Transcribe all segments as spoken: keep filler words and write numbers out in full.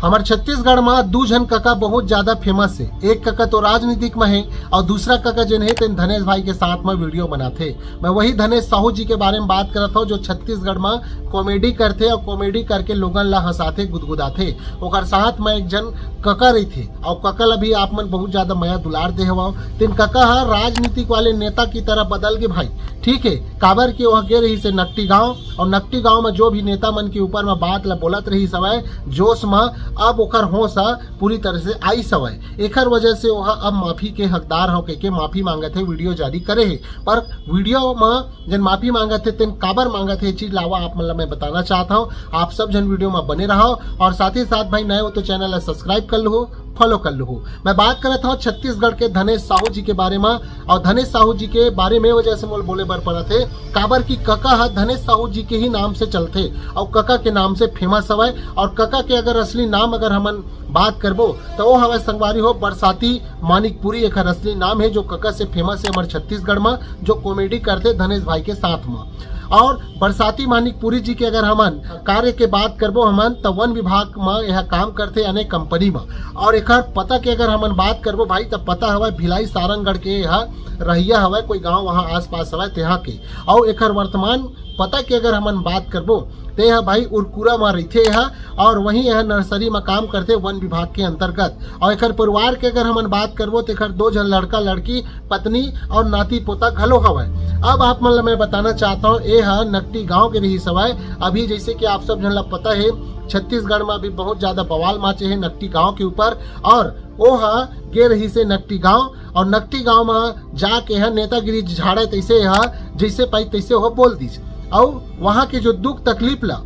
हमर छत्तीसगढ़ म दू झन कका बहुत ज्यादा famous हे। एक कका तो राजनीतिक म हे, और दूसरा कका जेन हे, तेन धनेश भाई के साथ म video बनाथे। मैं वही धनेश साहू जी के बारे में बात करत हूँ, जो छत्तीसगढ़ म comedy करथे और comedy करके लोगन ला हंसाथे, गुदगुदाथे। ओकर साथ म एक झन कका रहिथे, और कका ला भी आप मन बहुत ज्यादा मया दुलार दे हवव। तेन कका ह राजनीतिक वाले नेता की तरह बदल गे भाई, ठीक है, काबर कि ओह गे रहिस हे नकटी गांव, और नकटी गांव म जो भी नेता मन के ऊपर म बात ला बोलत रहिस हवय जोश म, अब ओकर होश ह पूरी तरह से आइस हवय। एकर वजह से ओह अब माफी के हकदार हव कहिके माफी मांगत हे, video जारी करे हे। पर video म जेन माफी मांगत हे, तेन काबर मांगत हे, ये चीज लावा आप मन ला मैं बताना चाहत हूँ। आप सब झन video म बने रहव, और साथ ही साथ भाई, नए हो तो channel ला subscribe कर लहू, follow कर लहू। मैं बात करत हूँ छत्तीसगढ़ के धनेश साहू जी के बारे म। और धनेश साहू जी के बारे में वजह से मोला बोले बर पड़त हे, काबर कि कका ह धनेश साहू जी के ही नाम से चलथे, और कका के नाम से famous हवय। और कका के अगर असली नाम अगर हमन बात करबो, तो वो हवय संगवारी हो, बरसाती मानिकपुरी एकर असली नाम हे, जो कका से famous हे हमर छत्तीसगढ़ म, जो comedy करथे धनेश भाई के साथ म। और बरसाती मानिकपुरी जी के अगर हमन कार्य के बात करबो हमन, त वन विभाग म यह काम करथे, यानी company म। और एकर पता के अगर हमन बात करबो भाई, त पता हवय भिलाई सारंगढ़ के यह रहिया हवय, कोई गांव वहां आसपास हवय तेहा के। और एकर वर्तमान पता के अगर हमन बात करबो, ते ह भाई उरकुरा म रहिथे यह, और वहीं यह nursery म काम करथे वन विभाग के अंतर्गत। और एकर परिवार के अगर हमन बात करबो, तो एकर दो झन लड़का लड़की, पत्नी और नाती पोता घलो हवय। अब आप मन ल मैं बताना चाहता हूँ, ए ह नकटी गांव के रहिस हवय। अभी जैसे कि आप सब झन ल पता है, छत्तीसगढ़ में अभी बहुत ज्यादा बवाल माचे है नकटी गांव के ऊपर, और ओ ह गे रहिस हे नकटी गांव, और नकटी गांव में जाके ह नेतागिरी झाड़े तैसे ह जैसे पाई तैसे हो बोल दीस, और वहां के जो दुख तकलीफ ला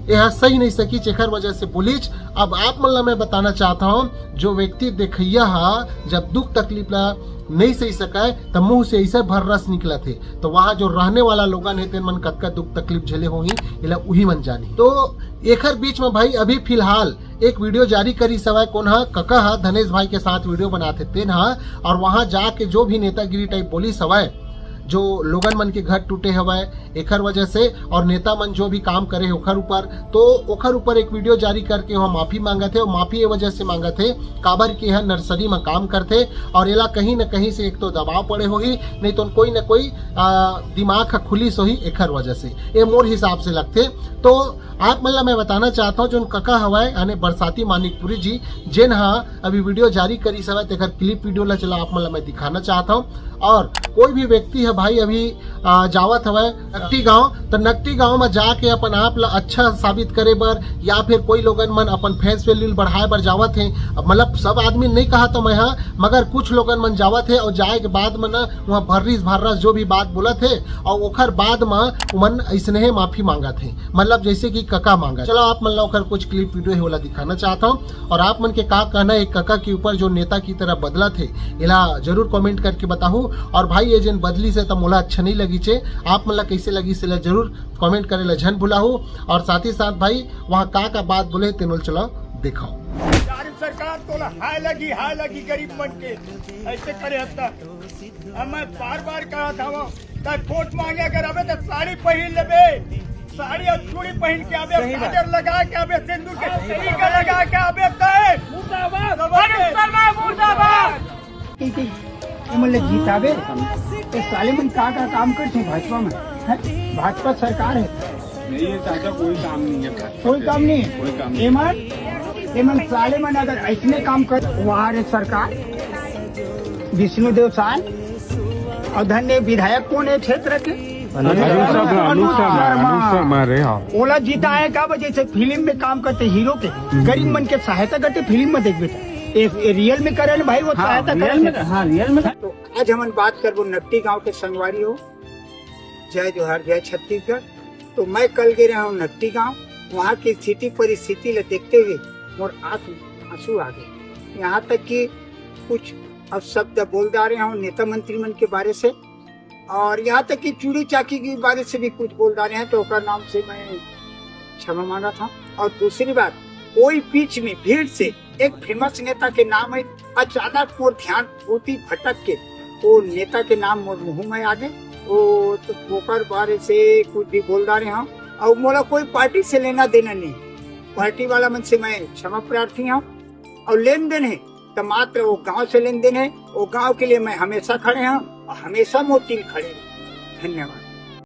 एहा सही नहीं सकी, जेकर वजह से बोलीच। अब आप मन ला मैं बताना चाहता हूँ, जो व्यक्ति देखैया हा जब दुख तकलीफ ला नहीं सही सके, त मुंह से ऐसे भर्रस निकलत हे, तो वहां जो रहने वाला लोगन हे, तेन मन कतका दुख तकलीफ झेले होही, एला उही मन जानी। तो एखर बीच में भाई, अभी फिलहाल एक video जारी करिस हवय, कोन हा, कका हा धनेश भाई के साथ video बनाथे तेन हा, और वहां जाके जो भी नेतागिरी type बोलिस हवय, जो लोगन मन के घर टूटे हवय एखर वजह से, और नेता मन जो भी काम करे हे ओखर ऊपर, तो ओखर ऊपर एक video जारी करके वहां माफी मांगत हे, और माफी ए वजह से मांगत हे, काबर कि यह nursery में काम करथे, और एला कहीं न कहीं से एक तो दबाव पड़े होही, नहीं तो कोई न कोई, आ, दिमाग ह खुलिस होही एखर वजह से, ये मोर हिसाब से लगथे। तो आप मन ला मैं बताना चाहता हूँ, जोन कका हवय, यानी बरसाती मानिकपुरी जी, जेन हा अभी video जारी करिस हवय, तेकर clip video ला चला आप मन ला मैं दिखाना चाहता हूँ। और कोई भी व्यक्ति है भाई, अभी, आ, जावत हवय नकटी गांव, तो नकटी गांव में जाके अपन आप ला अच्छा साबित करे बर, या फिर कोई लोगन मन अपन face value बढ़ाए बर जावत हे। अब मतलब सब आदमी नहीं कहा तो मैं हा, मगर कुछ लोगन मन जावत हे और जाए के बाद में ना वहाँ भर्रिस भर्रस जो भी बात बोलत हे, और ओखर बाद में उमन ऐसने हे माफी मांगत हे, मतलब जैसे कि कका मांगत। चलो आप मन ला ओखर कुछ clip video हे, ओला दिखाना चाहता हूँ। और आप मन के का कहना है कका के ऊपर, जो नेता की तरह बदलत हे, एला जरूर comment करके बताहू। और भाई, ये जेन बदलिस हे त मोला अच्छा नहीं लगिस हे, आप मन ला कैसे लगिस हे, एला जरूर comment करे ला झन भुलाहू। और साथ ही साथ भाई, वहाँ का का बात बोले हे, तेन ल चलो देखाओ। यार सरकार तोला हाय लगी, हाय लगी गरीब मन के, ऐसे करे हत्ता। अब मैं बार बार कहा था वो, तब वोट मांगे अगर अबे तो साड़ी पहन लेबे, साड़ी और चूड़ी पहन के अबे, सही बात। काजर लगा के अबे, सिंदूर के टीका लगा के अबे, तय मुर्दाबाद। अरुण शर्मा मुर्दाबाद। एमन ले जिताबे, ये साले मन का का काम करथे भाजपा में, हैं? भाजपा सरकार है। नहीं, ये चाचा कोई काम नहीं है भाजपा कोई के। काम नहीं है। कोई काम नहीं। एमन, एमन साले मन अगर ऐसने काम कर, वाह रे सरकार, विष्णुदेव साय, और धन्य विधायक कौन है क्षेत्र के? अनुप शर्मा, अनुप शर्मा, अनुप शर्मा रे, हाँ। ओला जिताए का वजह से फिल्म में काम करते हीरो के, गरीब मन के सहायता करते फिल्म में देख बेटा। ये, ये real में करे ना भाई, वो हाँ, सहायता real करे में, थे। हाँ, real में। तो आज हमन बात करबो नकटी गांव के संगवारी हो। जय जोहार, जय छत्तीसगढ़। तो मैं कल गे रहा हूँ नकटी गांव, वहाँ की स्थिति परिस्थिति ला देखते हुए मोर आंख में आंसू आ गए। यहाँ तक कि कुछ अपशब्द बोल डारे हूँ नेता मंत्री मन के बारे से, और यहाँ तक कि चूड़ी चाकी के बारे से भी कुछ बोल डारे हैं, तो ओकर नाम से मैं क्षमा मांगत हूँ। और दूसरी बात, कोई बीच में भीड़ से एक famous नेता के नाम है, अचानक मोर ध्यान ओती भटक के वो नेता के नाम मोर मुंह में आ गए, वो तो ओकर बारे से कुछ भी बोल डारे हूँ। और मोला कोई पार्टी से लेना देना नहीं, पार्टी वाला मन से मैं क्षमा प्रार्थी हूँ। और लेन देन है तो मात्र वो गांव से लेन देन है, वो गांव के लिए मैं हमेशा खड़े हूँ और हमेशा मोती खड़े हूँ। धन्यवाद।